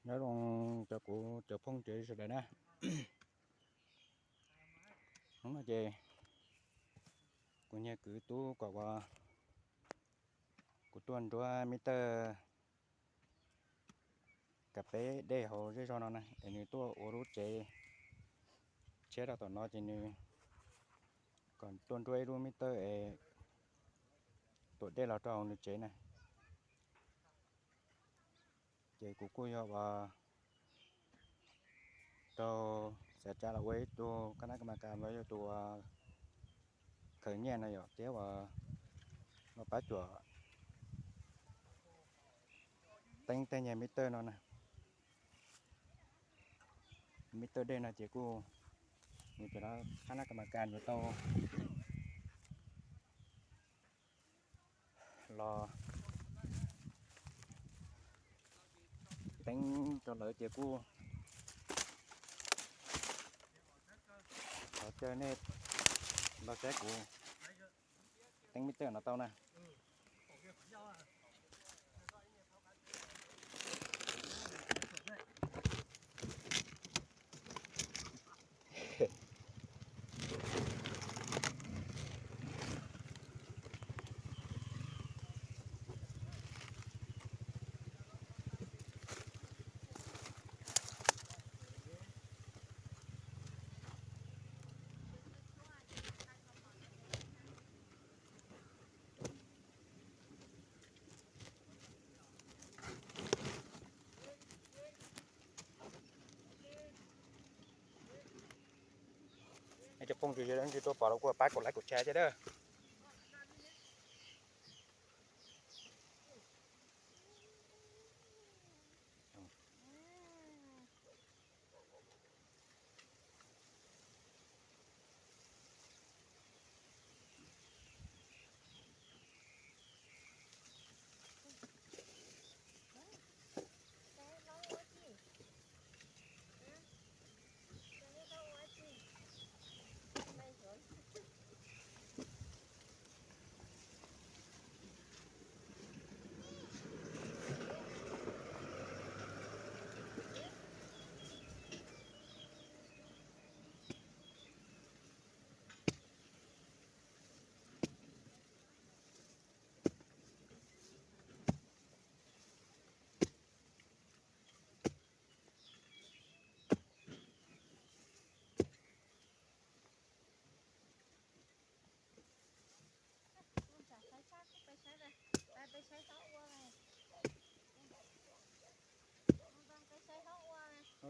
Nyob zoo rau kuv cov phooj ywg sawv daws na. Hnub no ces kuv nyiag kwv tub kom uas kuv tuaj nruab mib tawj kav peb dej hauv zej zog no na es nws tuaj ua lub tsev tshiab rau tom no ces nws kom tuaj nruab ib lub mib tawj es tuam dej los rau hauv nws tsev na. Ces kuv kuj yog uas rau xav tsa los ua ib tug khab nab kas mas kas los yog tus uas khaws nyiaj no yom, thiab uas los pab cuam teeb tej nyuag mib tawj no na. Mib tawj dej no ces kuj, cov khab nab kas mas kas yuav tau los teeb rau lawv ces kuj thov caw nej los saib kuv teeb mib tawj no tau na. Cov phooj ywg sawv daws tuaj pom los kuj pab kuv like kuv share thiab na.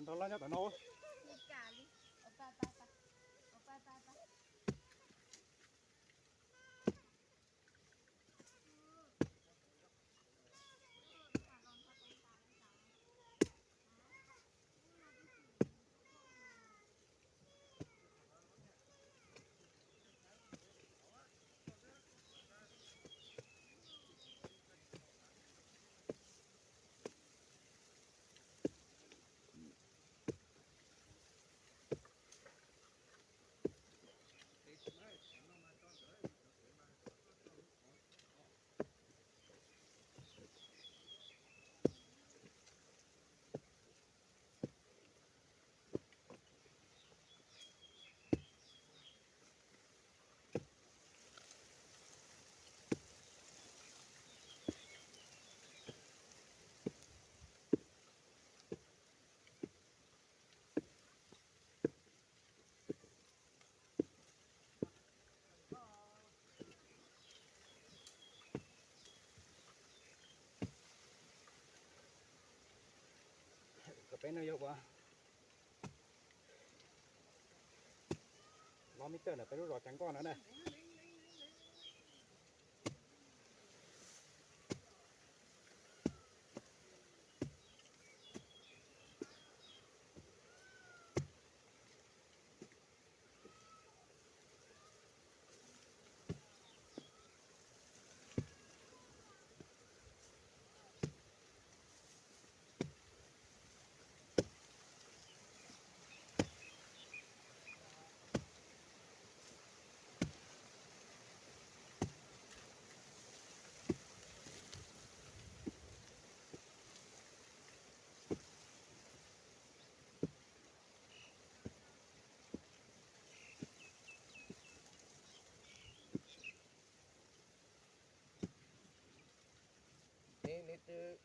Nrog lawv nyob tom no. Peb no yog ua los mib tawj ntawm peb lub zos Cab Nkoj no na.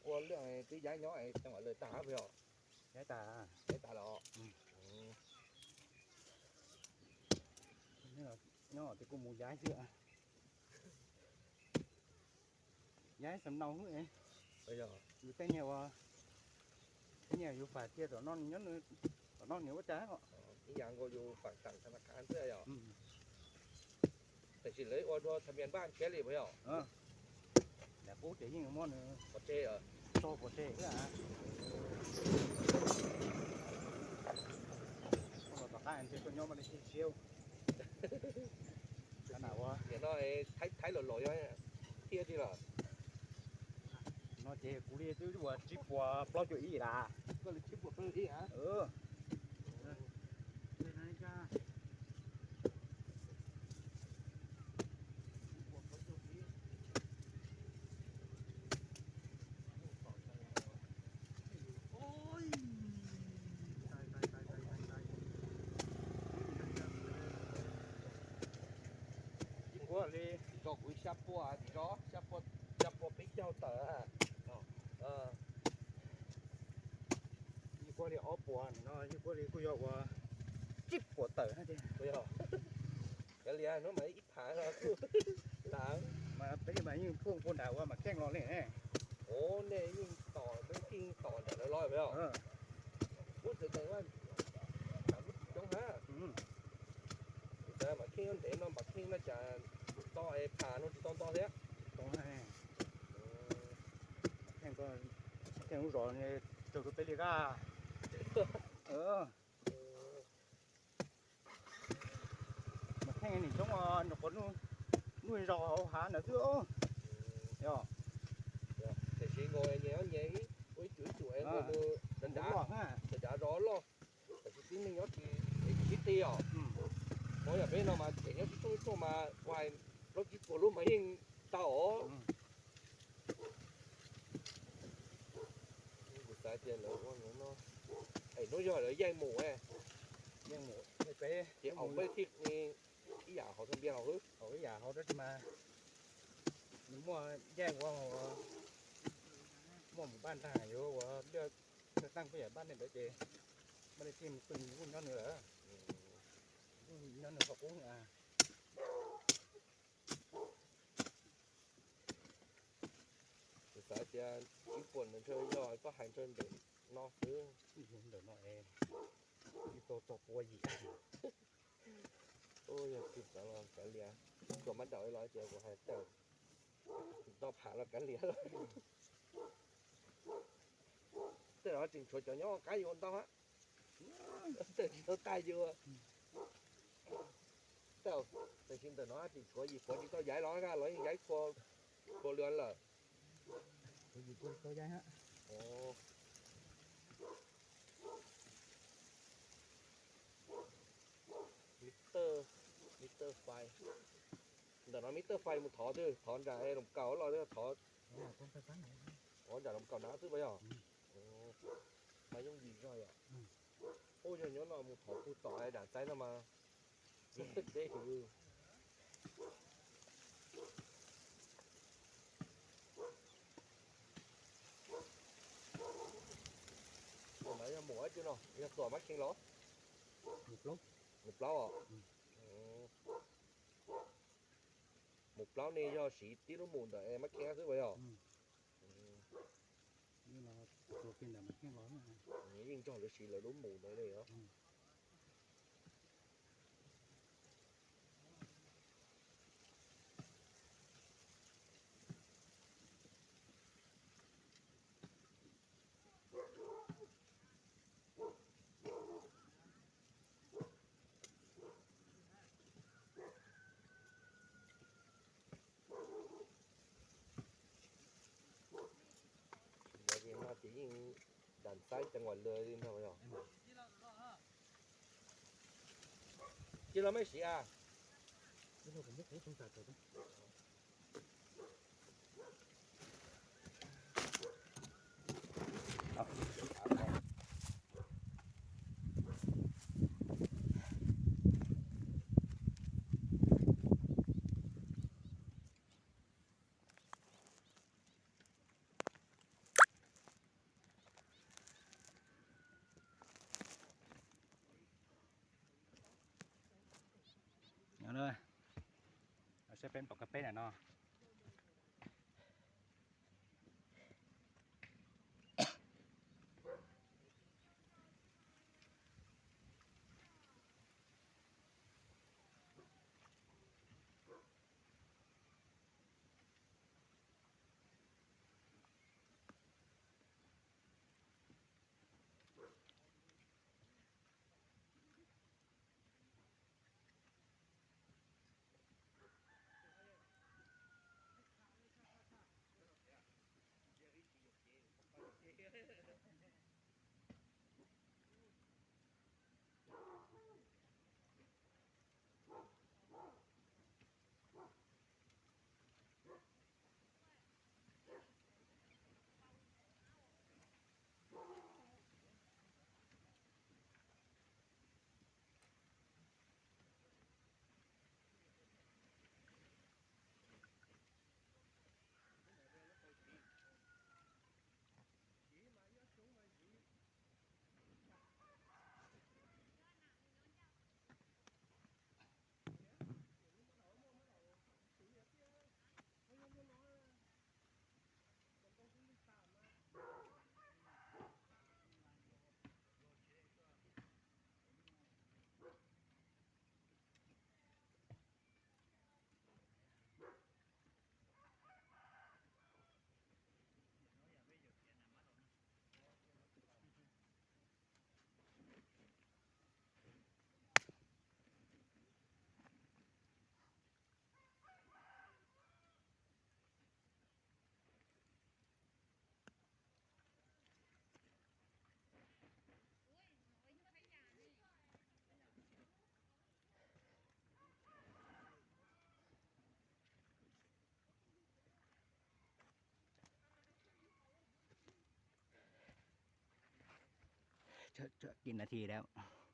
Ua lwj twb yaib nyob es tag lawm tag puas yog? Yaib tas, yaib tas los. Nyob ces kuj mus yaib xwb. Yaib xam nau xwb. Yus tej nyiaj ua, tej nyiaj yus fam cia tom no nyob, tom no nws ua cas. Ib yam nkaus yus fam tam tha na khav xwb yom. Tiam sis lawv ua dua tham vias npaj kiag li puas yog? Lam qub ces yeej muab nws pov tseg, tso pov tseg xwb. Koj los tom qab ntshe koj nyob mas li tib siab. Nim no thaib thaib los los yog thiab tij los. No ces kuv li twb ua tsib puas plaub caug ib las. Koj li tsib puas plaub caug ib a? Yeej kuj li, tso kuv xya puas, tso xya puas, xya puas peb caug tawm. Yeej kuj li ob puas no, yeej kuj li kuj yog ua tsib puas tawm. Kav liam hnub mas ib phav no kuj tas. Mas peb mas yeej phuj phuj nram ua Mam Kheej los li ne. Ov, nej yeej tom, peb yeej tom nram lawv los os. Kuv txawm tau tam lub tsis coob hab. Kuv xav Mam Kheej nyob ntev no, Mam Kheej no cas tso es pham no tsis tau nto thiab. Kheej lub zos raug rau peb li kab. Mas Kheej nim coob nyuam qhuav nuj zog hauv hav ntawd xwb. Yog, tiam sis nkaus nyem nyob nyem ib, ua ib cum ib cum es nkaus nws dav dav, dav dav zos loj, tiam sis tib neeg nyob tsis, tsis sib ti os. Muab yog peb no mas ces nyob tsis tuaj tuaj mas ua plaub tsib puas lub mas yeej tau os. Kuv xav tias lawv ua no, es hnub yog lawv yaij mus, ces au peb thiaj ib yam hauv thaj npiab hauv xwb, hauv ib yam hauv dab tsi mas nws muaj yaij ua, muaj mus npaj nrag yuav ua liaj thawj tag peb yam npaj nej ntawd ces npaj nej tij mus pw kuj nyob nws lawm, nyob nws qhov qub. Kuv xav tias ib puas ntawd ntshe yog koj hais ntshe ntawm no xwb. Ntawm no es tsis tau txog pua yim. Yog tsis txog los kav liam, tsuas mab daum los tias kuv hais tawm, tsis tau pham los kav liam. Tej no tseem tshuav cov nyob qab yus ntau hab. Tawm tsis tau tag yus. Tawm, tiam sis ntawm no tseem tshuav yim puas tsis tau yaib los, los yeej yaib txhua lwm lawm. Meter, meter five. Ntawm no meter five mus thov twg? Thov nram Loos Kaum los thov? Thov nram Loos Kaum na xwb puas yog? Mas yooj yim zog yom. Ub, yog nyob no mus thov puag tom dam txaib no mas, twb teb heev. Ua mas yog mus dab tsi no, yog tuam Mab Kheej los? Mus plaub os. Mus plaub ne yog siv tib lub mus ntawm Mab Kheej xwb puas yog? Yeej nrog lawv siv lawv lub mus ntawd li os. Ces no ces yeej dam xaib ceev npaum li no yog. Cia los mej siv a. Saib peb pom kab peb na no. Tsawg kis nas this lawm.